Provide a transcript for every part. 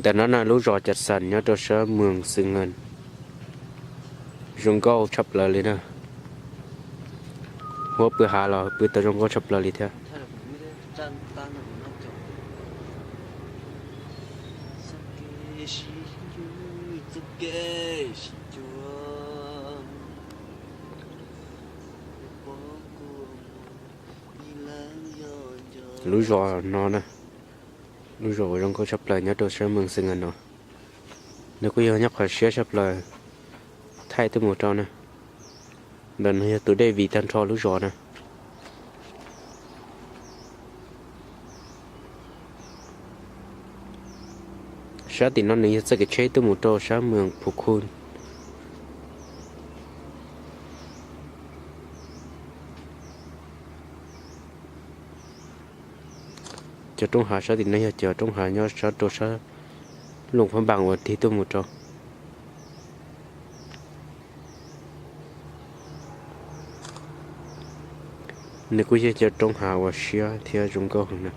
Ntawm no na lub zos Cas Xas nyob rau sab Moos Xwm Nkees, zoo nkauj tshaj plaws li na. Huab pw hav los pw tau zoo nkauj tshaj plaws li thiab. Lub zos no na, lub zos uas zoo nkauj tshaj plaws nyob rau sab Moos Xwm Nkees no, nws kuj yog nyob qhov siab tshaj plaws thaij tuaj mus rau na. Ntawm no yog tus dej vim tag nrho lub zos na. Sab tim no nws yog txoj kev tsheb tuaj mus rau sab Moos Phu Khu. Cov roob hav sab tim no yog cov roob hav nyob sab rau sab Looj Phab Npas uas tig tuaj mus rau. Nws kuj yog cov roob hav uas siab thiab zoo nkauj heev na.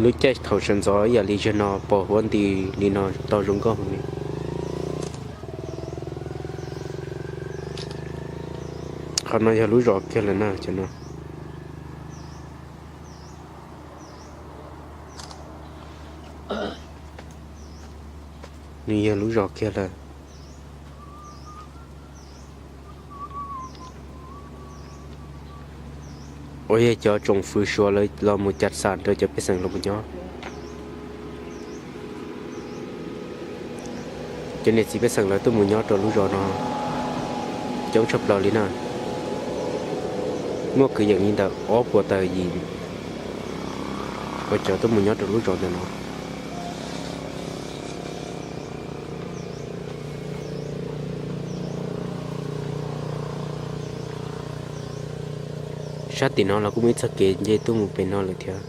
Lub caij thaum sawv ntxov ib yam li zaum no pom huab nti li no tau zoo nkauj heev li. Qhov no yog lub zos kiag lawm na cov no. Nws yog lub zos kiag lawm. Uas yog cov tsoom fwv Suav lawv los mus Cas Xas rau cov pej xeem los mus nyob. Cov niam txiv pej xeem lawv tuaj mus nyob rau lub zos no coob tshaj plaws li na. Muaj kwv yees li ntawm ob puas tawm yim uas cov tuaj mus nyob rau lub zos ntawm no. Sab tim no los kuj muaj ib txoj kev nce tuaj mus pem no lawm thiab.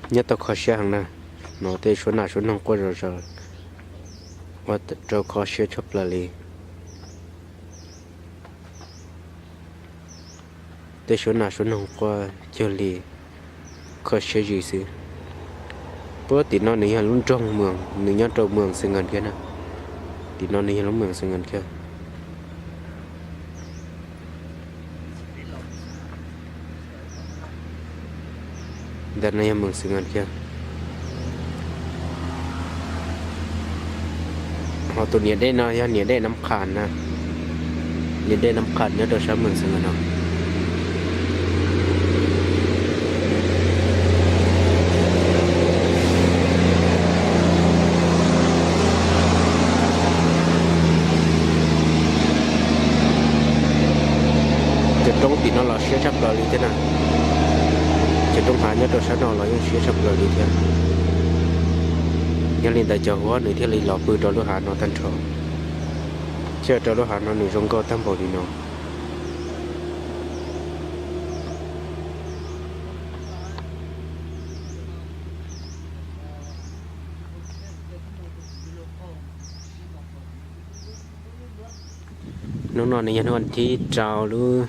Nyob tau kho siab heev na, no tej suab nas suab noog quaj zom zaws ua rau kho siab tshaj plaws li. Tej suab nas suab noog quaj cuag li kho siab zim xwb. Puag tim no nws yog lub nroog Moos, nws nyob rau Moos Xwm Nkees kiag na. Tim no nws yog lub Moos Xwm Nkees kiag. Ntawm no yog Moos Xwm Nkees kiag. Ho tus niam dej no yog niam dej Nab Qhas na. Niam dej Nab Qhas nyob rau sab Moos Xwm Nkees no. Cov roob tim no los siab tshaj plaws li thiab na. Cov roob hav nyob rau sab no los yeej siab tshaj plaws li thiab. Yog li ntawd cov huab nws thiaj li los pw rau lub hav no tag nrho, thiaj rau lub hav no nws zoo nkauj tag npaum li no. Hnub no nws yog hnub thib rau lub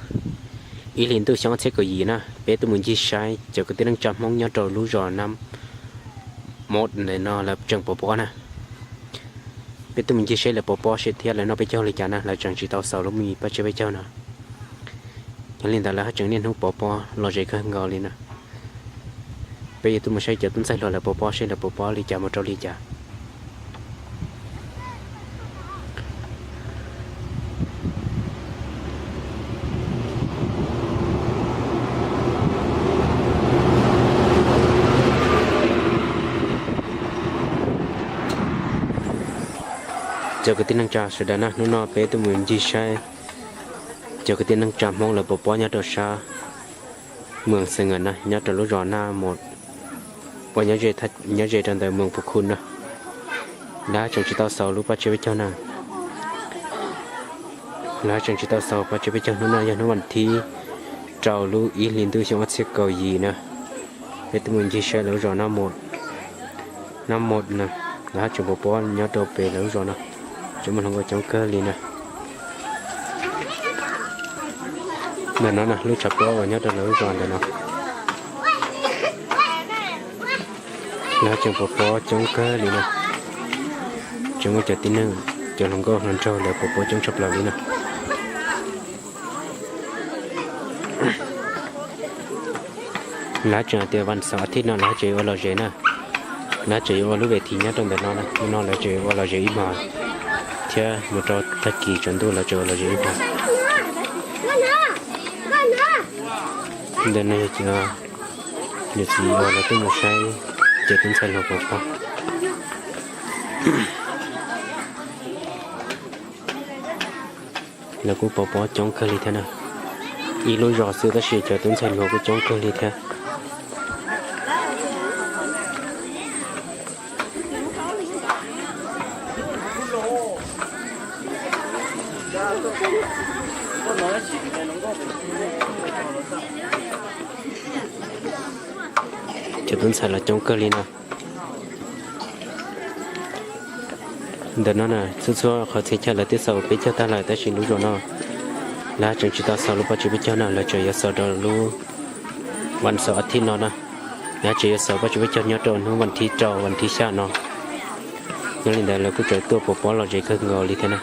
ib hlis ntuj xyoo ob txhiab kaum yim na, peb tuaj mus ncig saib cov kwv tij neej tsa Hmoob nyob rau lub zos Nab Mos ntawm no lawv tseem pov pob na. Peb tuaj mus ncig saib lawv pov pob seb thiab lawv noj peb caug li cas na, lawv tseem tsis tau xaus lub me paj tsiab peb caug no. Yog li ntawd lawv haj tseem niaj hnub pov pob los ze kawg nkaus li na. Peb yuav tuaj mus saib cov tub ntxaig hluas lawv pov pob seb lawv pov pob li cas mus rau li cas. Cov kwv tij neej tsa sawv daws na, hnub no peb tuaj mus ncig saib cov kwv tij neej tsa Hmoob lawv pov pob nyob rau sab Mws Xeev As na, nyob rau lub zos Naj Mos, uas nyob ze rau ntawm Moos Pus Khu na. Lawv haj tseem tsis tau xaus lub paj tsiab peb caug na. Lawv haj tseem tsis tau xaus paj tsiab peb caug. Hnub no yog hnub vas thib rau lub ib hlis ntuj xyoo ob txhiab kaum yim na. Peb tuaj mus ncig saib lawv lub zos Naj Mos, Naj Mos na, lawv haj tseem pov pob nyob rau pem lawv lub zos no, tseem muaj hluas nkauj coob kawg li na. Ntawm no na, lub tshav pob uas nyob rau lawv lub zos ntawm no, lawv haj tseem pov pob coob kawg li na. Tseem muaj cov tib neeg, cov hluas nkauj hluas nraug lawv pov pob coob tshaj plaws li na. Lawv haj tseem hais tias vas xaum a thij no lawv haj tseem yuav ua lom zem na. Lawv haj tseem yuav ua lub ves thim nyob rau ntawm no na, hnub no lawv tseem yuav ua lom zem ib hmos thiab mus rau tag kis tsaus ntuj lawv tseem ua lom zem ib hmos. Ntawm no yog cov niam txiv uas lawv tuaj mus saib cov tub ntxhais hluas pov pob. Lawv kuj pov pob coob kawg li thiab na. Ib lub zos xwb tab sis cov tub ntxhais hluas kuj coob kawg li thiab. Cov tub ntxhais los coob kawg li no. Ntawm no na, txhua txhua qhov txhia chaw lawv twb xaus peb caug tag lawm tab sis lub zos no lawv haj tseem tsis tau xaus lub paj tsiab peb caug na, lawv tseem yuav xaus rau lub vas xaum a thij no na. Lawv haj tseem yuav xaus paj tsiab peb caug nyob rau hnub vas thib rau vas thib xya no. Yog li ntawd lawv kuj tseem tuaj pov pob lom zem kawg nkaus li thiab na.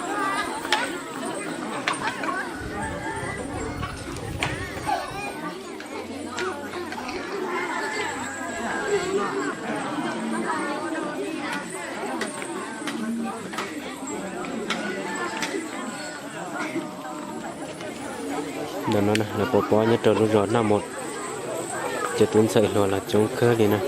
Ntawm no lawv pov pob nyob rau lub zos Naj Mos, cov tub ntxhais hluas los coob kawg li na.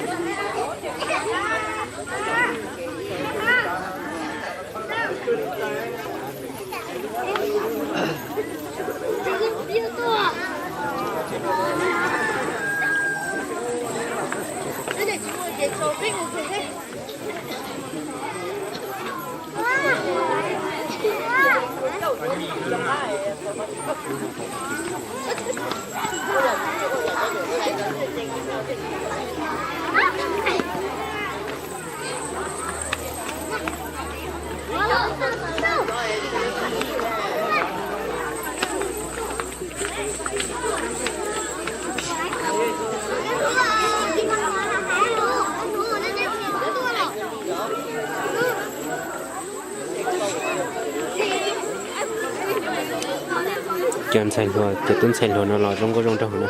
Cov ntxhais hluas, cov tub ntxhais hluas no los zoo nkauj zoo nraug na,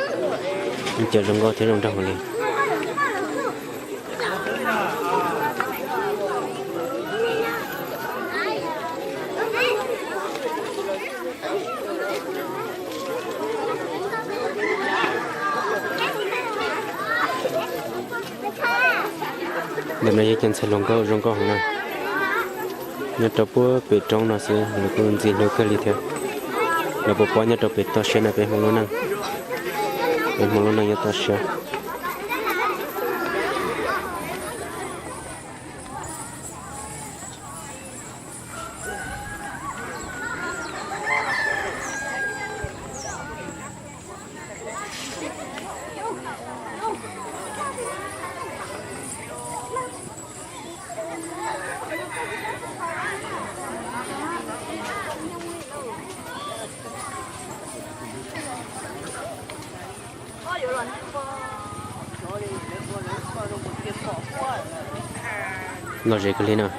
cov zoo nkauj thiab zoo nraug li. Ntawm no yog cov ntxhais hluas nkauj zoo nkauj heev na. Nyob rau puag pem roob no xwb lawv kuj ntxim hlub kawg li thiab. Lawv pov pob nyob rau pem toj siab na, peb Hmoob lub neej, peb Hmoob lub neej nyob toj siab. Lom zem kawg li na.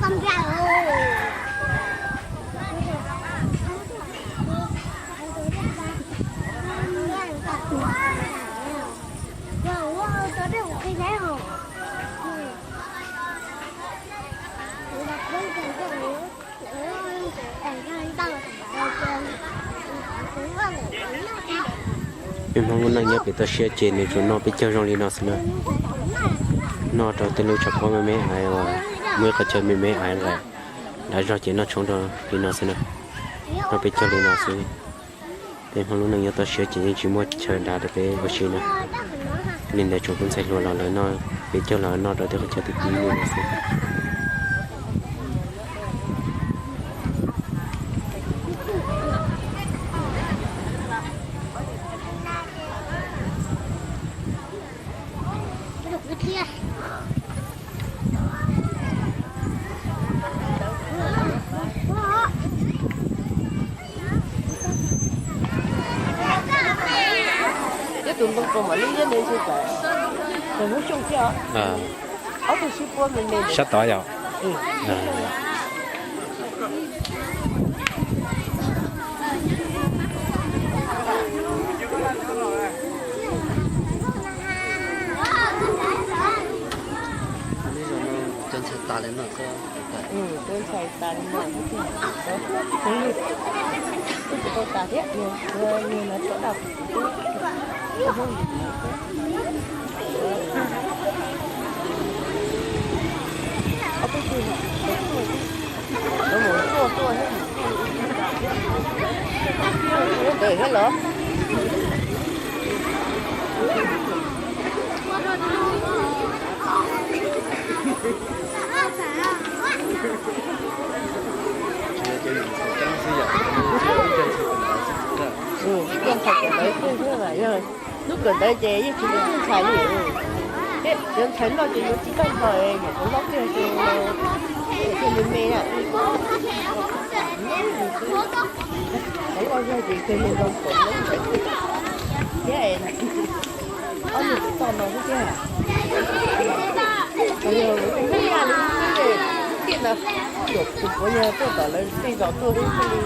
Peb Hmoob lub neej nyob pem toj siab ces nws tsuas noj peb caug zoo li no xwb na. Noj rau tej lub tshav pob me me ais uas muaj ib qhov chaw me me ais nqaim dav zog ces noj tshoob rau li no xwb na. Noj peb caug li no xwb. Peb Hmoob lub neej nyob toj siab ces yeej tsis muaj chaw dav rau peb ua si na. Li ntawd tsoom kuv ntxhais hluas los lawv noj peb caug los noj rau tej qhov chaw tib tib li no xwb. Tus ntoo ko mas lub liab ntawd ntshe txawm, txawm Hmoob Xyooj thiab os. Ob tug sib puab me me. Sab tod yom. Cov ntxhais tas lawm no, cov ntxhais tas lawm no, twb tsis tau tas thiab, niag no tso daj. Ntawd thiab los? Ib co ntxhais kawm ntawv xwb thiab, yog lub kawm ntawv ces yeej tsis muaj tub ntxhais li. Cov ntxhais loj ces yuav tsis tau ntxhais, nyuam qhuav hlob kiag ces thiaj me me na. Qhov loj zog ces kawg li zoo pom lub ntawd thiab. Ob niag tub toj no xwb thiab. Yog lub nyaj li tiaj ntawd, yuam tus puav yog tuaj tom lawv tej zos tuaj xwb li.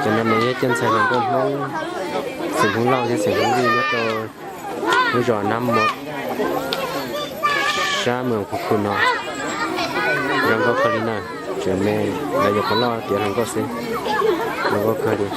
Cov no mas yog cov ntxhais hluas nkauj Hmoob xeem Hmoob Lauj thiab xeem Hmoob Vij nyob rau lub zos Nab Mos, sab Moos Khu Khu no. Zoo nkauj kawg li na, tseem me, lawv yuav qhov loj tiav hluas nkauj xwb. Zoo nkauj kawg li.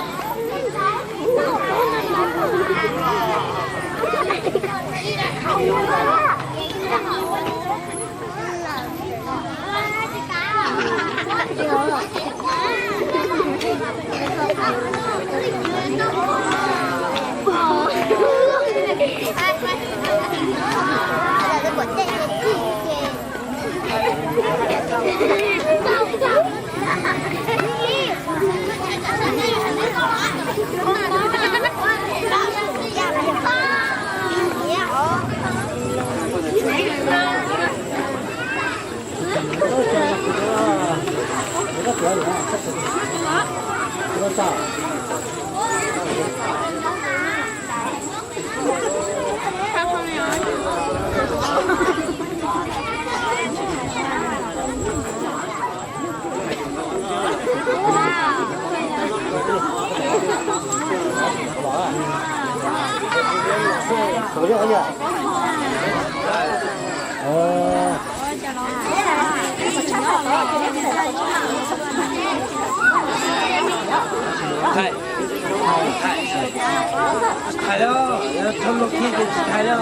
Hais los, thaum los kiag ces tsis hais li,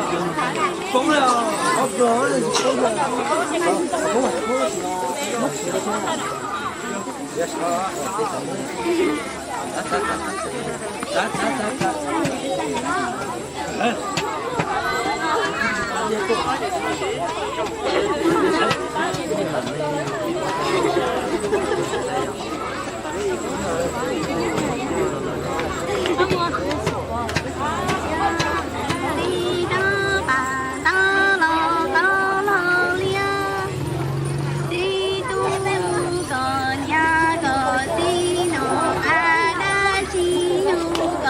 poob lawm, ob tug poob lawm. Tib tug pam tau los qau hlau liab, tib tug kom ncav kom tib no, qab dab tsi yug kom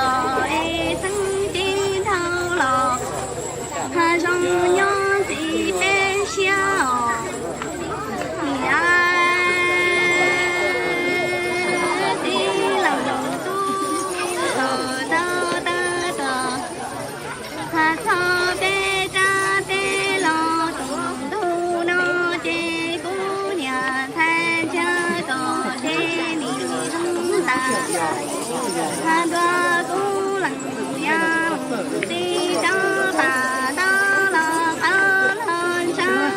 es xeeb teb dhau los. Hav zoov nyob ntxiv peb siab os, niam tij laug tub tau tawg tos. Has txog peb rab teb los tus ntuj no ces kuv niam ntxhais ntshai kom seb nim zoo tas. Has ntua kuv lees yog tib tug pam tau los qau hlau ntshai,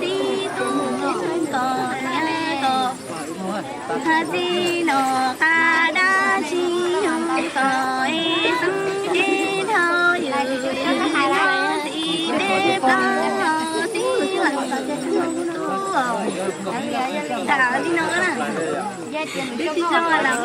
tib tug kom ncav kom tib no, qab dab tsi yug kom es xeeb teb dhau, yus yog txiv peb plaub no tib leeg. Tam li no na, tib tsis zoo los.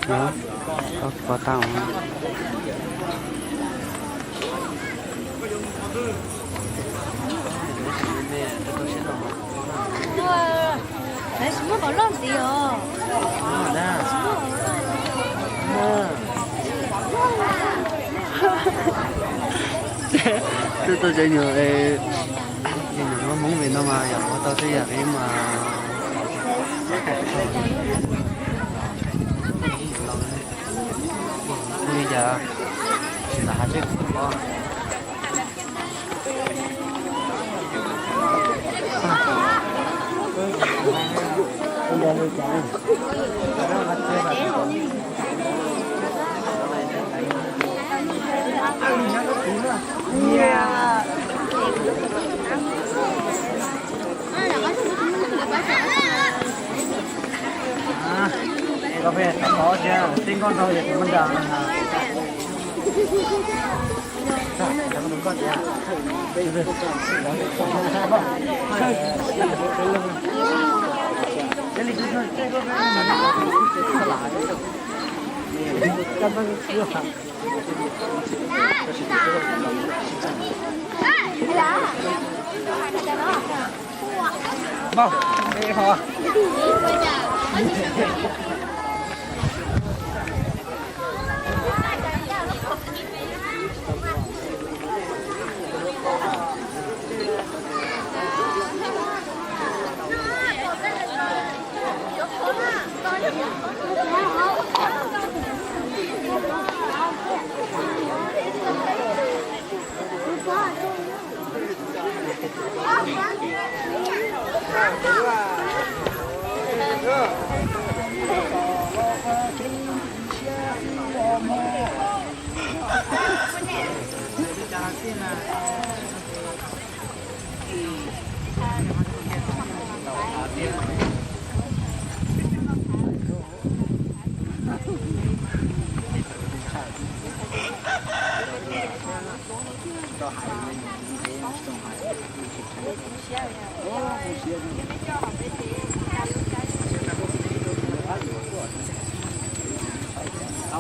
Koj kov tau. Tsis muaj qhov loj ntxiv os. Twb tau tsev nyuag, nyuag Hmoob Hmoob Vim no mas yog ua tau tej yam li mas li cas tsis lam hais seb kuv pom. Koj pheej tov thiab, tib nkoj nraug yog tus muaj nra.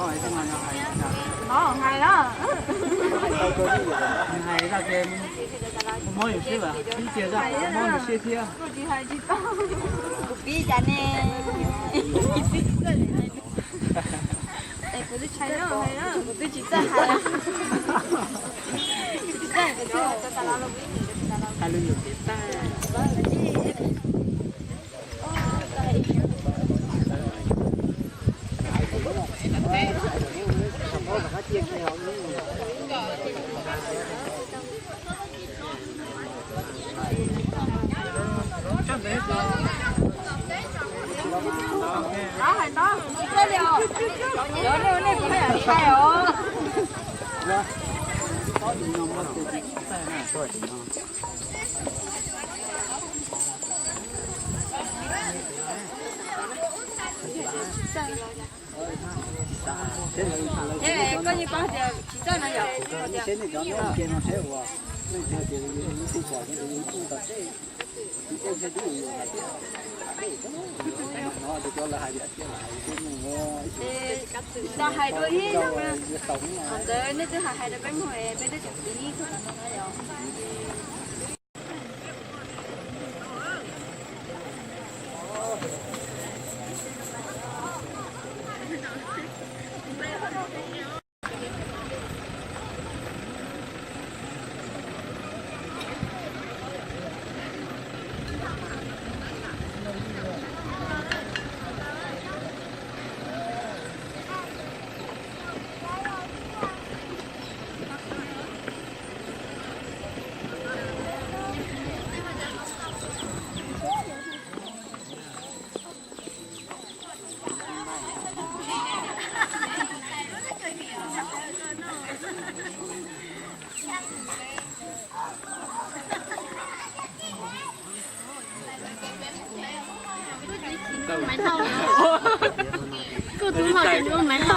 Hais na, hais na, mob yus siab, ib tias zaj mob yus siab thiab. Kuv pib cas ne? Kuv twb tsis txawj hais, tsis txawj hais. Koj yeej paub tias tsis txawj no yom? Tsis tau hais dua ib zaug na. Qhov ntawd nej twb hais hais rau peb mloog es peb twb tseem piv txog qhov no na yom. Kuv tus hom ces ua maiv hlo.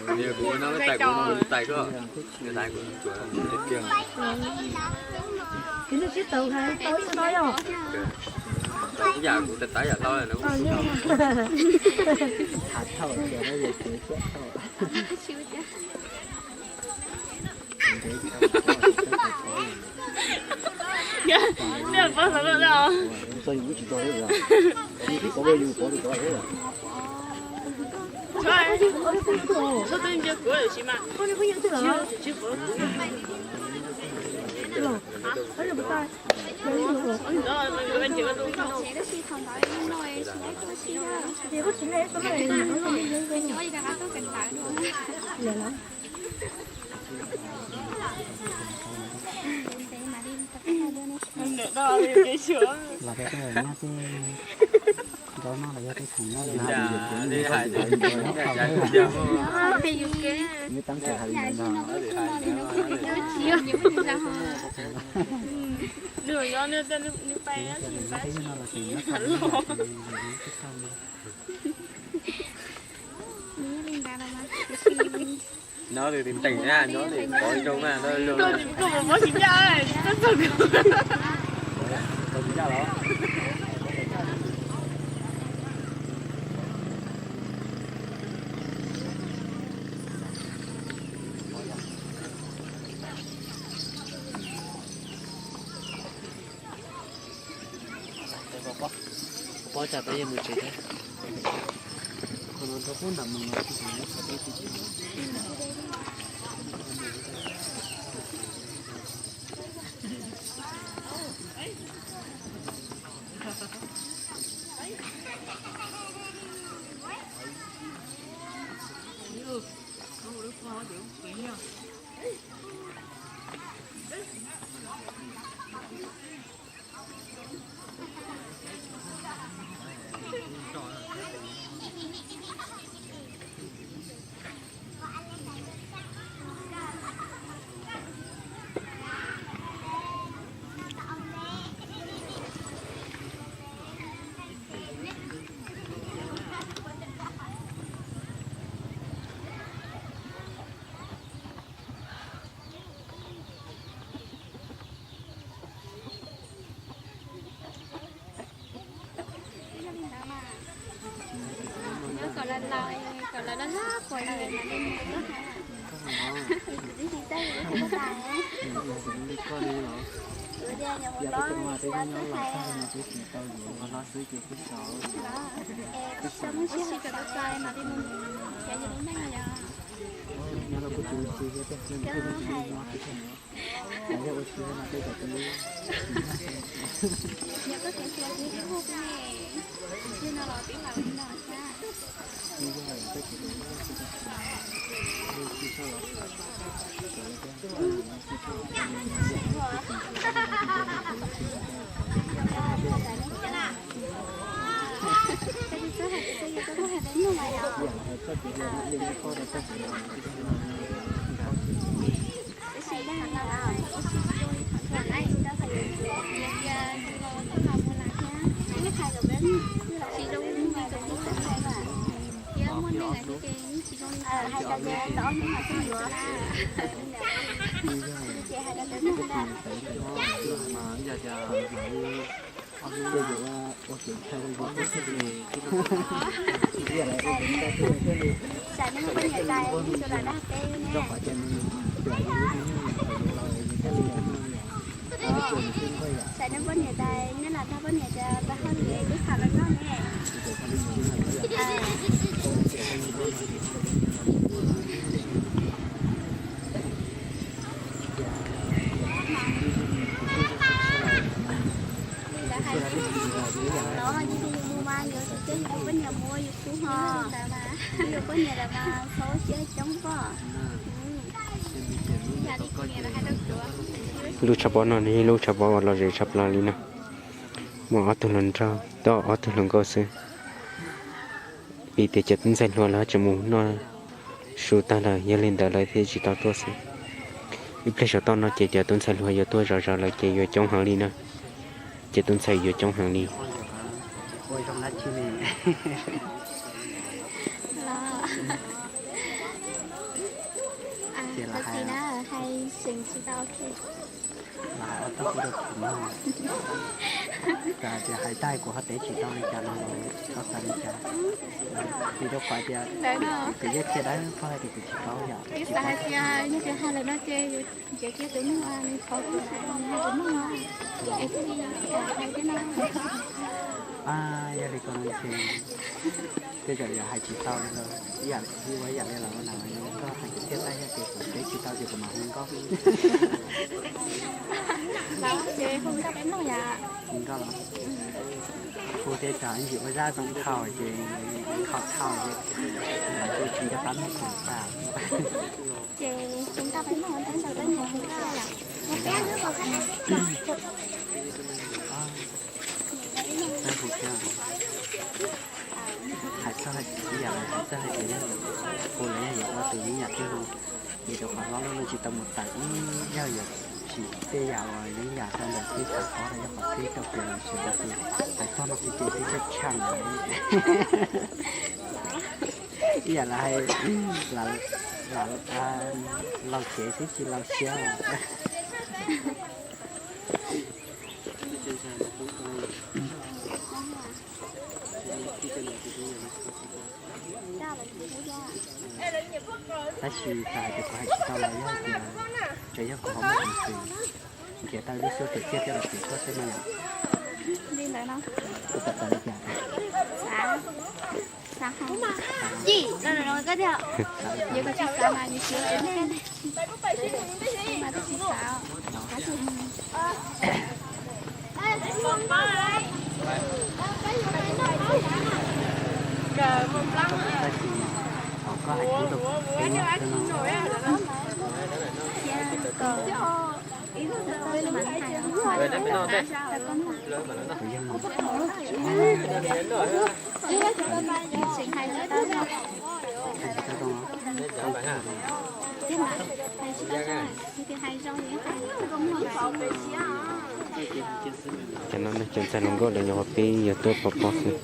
Kuv ua no lub tais, kuv ua no lub tais koj. Nws tais kuv tsuav tiag tiag. Ces nej sib tau hais tau ib no yog. Yam kuv tab yam hlau na. Tham thauj tias no yog kev siab thauj. Txog yus tsis tau, yus tib pov yus pov tsis tau. Los peb tej nyab xwb, nrau noj los yog tej khoom noj los yog nws tab txawm hais li ntawd. No tus teem na, no tus pov zoo na, no zoo. Koj mus pov tsis ncaj, tsis txog koj. Pov tsam peb yuav mus tsev thiab. Qhov no rau pub nram mus no tsis tau. Kom lawv laus, kom lawv loj loj puas yog mas li mus tuaj hais. Tib si txawj yus lub kua tas. Kuv tias nyuam qhuav hlob xwb hais. Hlob xwb ces kuj xyov. Es kuj xyov muaj sij hawm xyov mas li mus khiav yus lub neej yom. Yog ua si no tej zaum kuv, yog koj khiav khiav kuv twb hu ne. Yog no los twb hais li no thiab. Saib nej poj niam tais, nej tsuas lam dag peb ne. Saib nej poj niam tais, nej lam dag poj niam tias pab hauj lwm peb tham los noj ne. Lawv hais tias yus mus mas yuav tsum coj yus tus poj niam mus ua yus khub ho. Yus tus poj niam lawm mas txhob ua siab coob pob. Lub tshav pob no yog lub tshav pob uas lom zem tshaj plaws li na. Muaj ob tug hluas nraug, tau ob tug hluas nkauj xwb. Vim tias cov tub ntxhais hluas lawv tseem mus noj su tag lawm, yog li ntawd lawv thiaj tsis tau tuaj xwb. Ib pliag saum toj no ces cov tub ntxhais hluas yuav tuaj zov zov lawv ces yuav coob heev li na. Cov tub ntxhais yuav coob heev li. Txawm hais tias hais tag kuv ho teb tsis tau li cas no los koj xav li cas? Vim rau qhov tias kuv yeej qhia dawb paug hais tias kuv tsis paub yom. Tsis xav hais tias yog tias hais lawm no ces yus nrhiav kiag tus neeg uas nws thov kuv, nws hais kuv mloog no es thiaj li hais thiab no. Yog li ko ces tej zaum yog hais tsis tau li lawm, ib yam li ua ib yam li lawv ua na, koj hais kwv txhiaj tag yog tias kuv teb tsis tau ces kuv mam hu nkauj. Los ces hu nkauj peb mloog yom. Hu nkauj los hu thiab tso, ib ntsis ua zaj zoo dhau ces, dhau dhau ces lawv kuj tsis nco qab mloog kuv tas. Ces hu nkauj peb mloog, ua ntej ntawd peb mus hu nkauj yom. Mus peb lub kom peb. Peb hu thiab. Hais txog ib yam, hais txog hais tias yog hu los yog yuav ua tus yeeb yam twg no, vim rau qhov hlob lub no tsis tau mus tawm ib zaug yuav tsim tej yam uas yeeb yam rau ntawm peb xav paub los yog qhov peb tau piav los sis ua tus hais txog no xwb ces peb tshaj tshaj ib yam li hais, lam, lam, laus cev xwb tsis laus siab. Tab sis txawm hais tias kuv hais tsis tau los yog hais tias tsuas yog kuv ho muaj peev xwm nrhiav tau lub suab tiag tiag coj los piav koj xwb no yom. Li ntawd no. Kuv tau tawm li cas? Xav, xav ho. Yim, no no no koj tiag. Yog koj tsis xav mas yus tsis ua mas koj tsis xav. Tab sis thaum koj hais kuv rau peb no, kuv yog mus, hais tsis tau rau, ces no nej cov ntxhais hluas nkauj lawv nyuam qhuav pib yog tuaj pov pob xwb.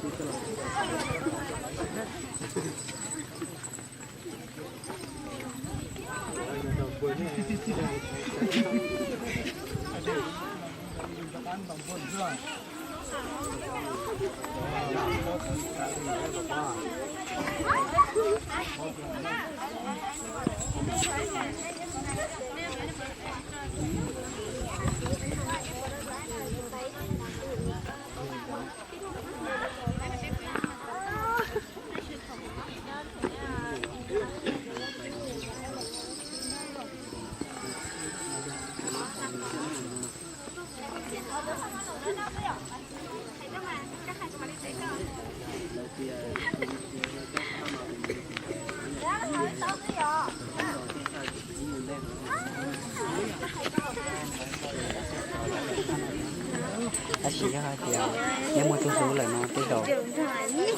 Tab sis yog hais tias nej muaj tub hlub lawm no tej zaum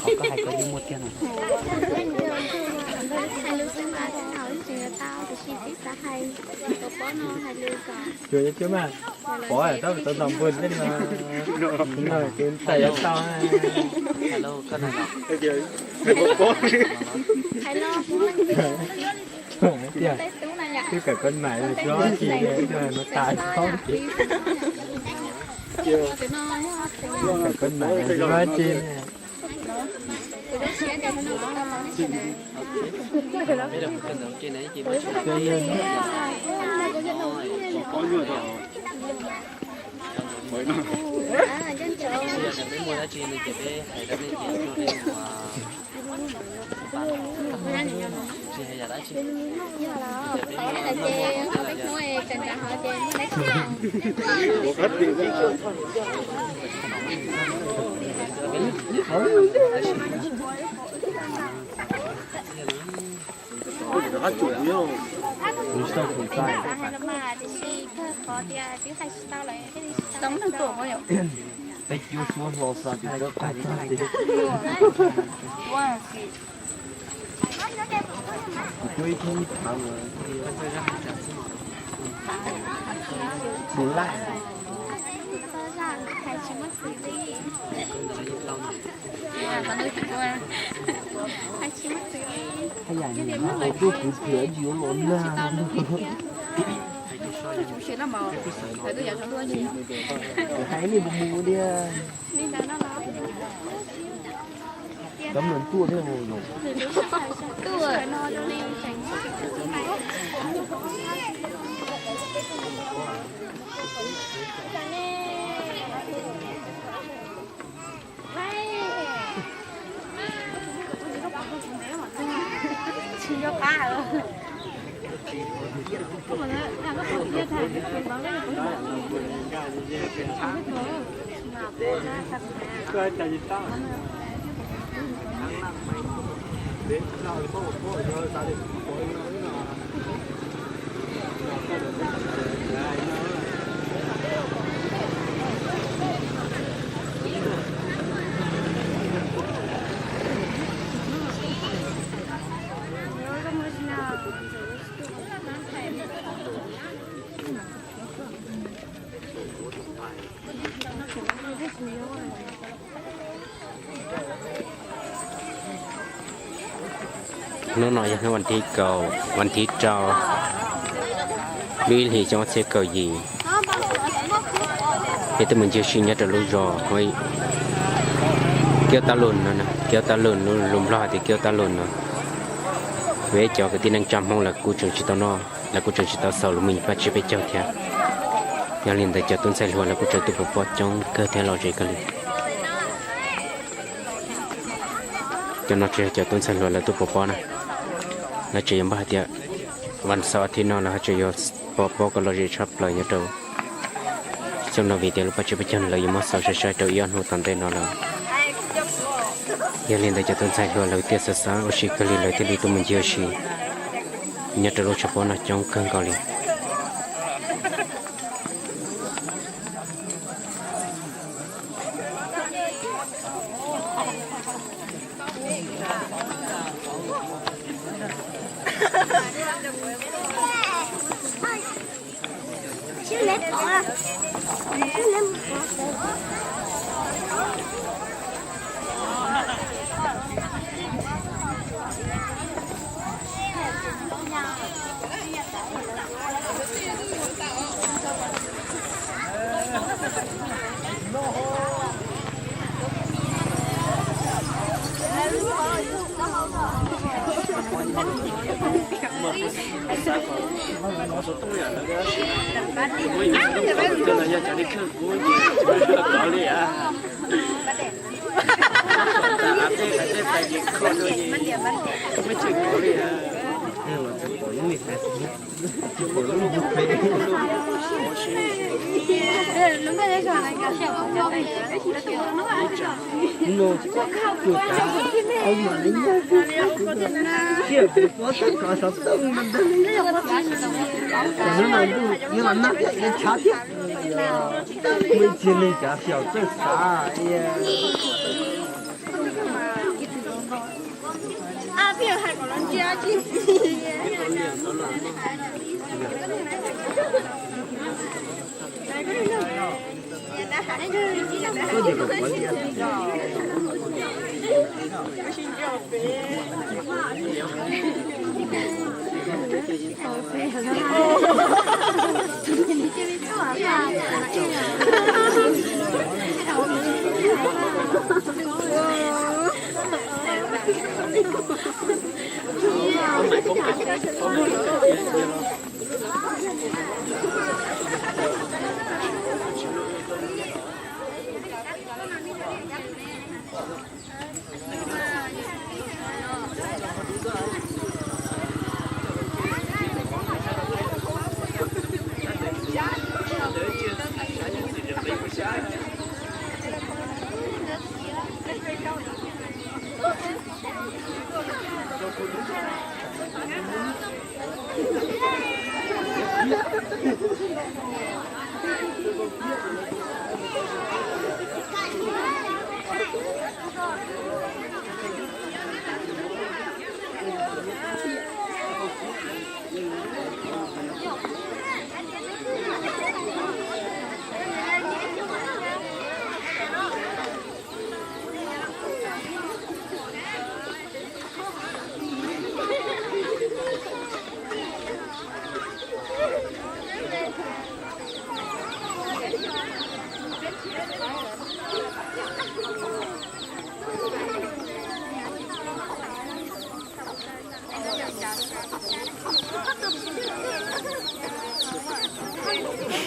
qhov koj hais koj yeej muaj tiag no. Hais lus xwb mas tsis tau, tiam sis peb xav hais, pov pob no hais lus kom, pov tab tom ntaus npua tej no, no ces ntais yuav tau. Hais los, tias, twb kawm koj mam li tsis ua dab tsi, no tas tsis paub, kawm koj mam li tsis ua dab tsi. Peb cuab suab hlo xav tias koj qab tag tias, kuv cuab ib tug ib phav mas, tus laj, haj yam nim no tau tuaj kuv thiab yuav los nag. Hais li mus mus li. Cov mluas tuaj thiab mus. Hnub no yog hnub vas thib kaum, vas thib rau, lub ib hlis xyoo ob txhiab kaum yim. Peb twb mus ncig ua si nyob rau lub zos Kiaub Tab Lus no, Kiaub Tab Lus, lus Nplog hais tias Kiaub Tab Lus no. Peb cov kwv tij neej tsa Hmoob lawv kuj tseem tsis tau noj, lawv kuj tseem tsis tau xaus lub me nyuam paj tsiab peb caug thiab. Yog li ntawd cov tub ntxhais hluas lawv kuj tseem tuaj pov pob coob kawg thiab lom zem kawg li. Cov no tseem yog cov tub ntxhais hluas lawv tuaj pov pob na. Lawv tseem yuav npaj hais tias vas xaum thib no lawv tseem yuav pov pob kom lom zem tshaj plaws nyob rau xyoo no vim tias lub paj tsiab peb caug no lawv yuav muab xaus sai sai rau ib ob hnub tom ntej no lawm. Yog li ntawd cov tub ntxhais hluas lawv thiaj xav xav ua si kawg li lawv thiaj li tuaj mus ncig ua si nyob rau lub tshav pob no coob kawg nkaus li. Ib txhia neeg cov xyaum txawj xav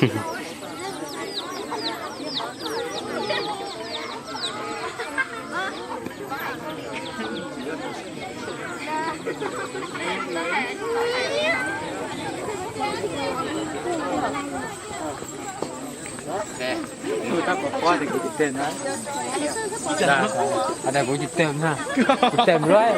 Kuv tsis teb na, kuv teb lawm.